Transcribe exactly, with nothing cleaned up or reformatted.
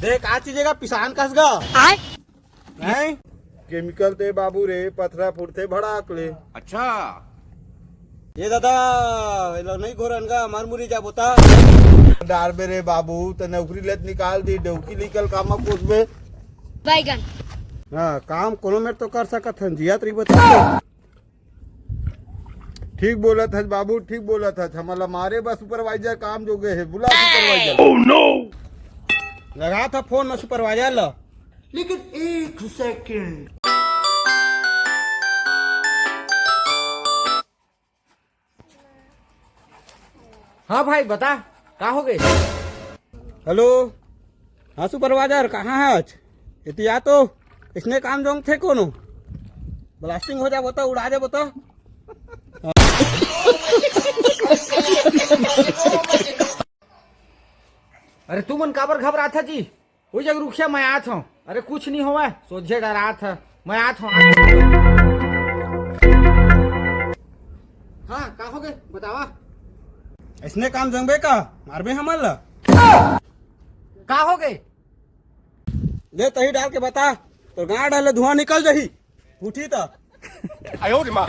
देख, आ चीज का पिसान कस गा। नहीं? केमिकल ते बाबू रे, पथरा फुटथे भड़ाक ले। अच्छा। ये दादा, ये लो नहीं घोरन गा, मर मुरी जाबो ता। डारबे रे बाबू, त नौकरी लेत निकाल दी, डौकी निकल कामा कोसबे। बैगन। हाँ, काम कोनो मेर तो कर सकत हन, जियत रही बता। ठीक बोलत हस बाबू, ठीक बोलत हस। हमला मारे बा सुपरवाइजर काम जोगे हे, बुला सुपरवाइजर। Oh no! लगा था फोन में सुपरवाइजर ला। लेकिन एक सेकंड। हाँ भाई, बता, का हो गए? हेलो, हाँ सुपरवाइजर, कहाँ है आज? इतिया तो इसने काम जोंग थे कोनो। ब्लास्टिंग हो जा बता, उड़ा दे बता। अरे तुमन काबर घबराथा जी? ओई जग रुखिया, मैं आत हूँ। अरे कुछ नहीं होवय, सोझे डरात ह, मैं आत हूँ। हाँ, का हो गए बतावा। इसने काम जंगबे का? मारबे हमन ला। का हो गए? ले तही डाल के बता, तो गांड ले धुआं निकल जही। उठी त। आयो रे माँ।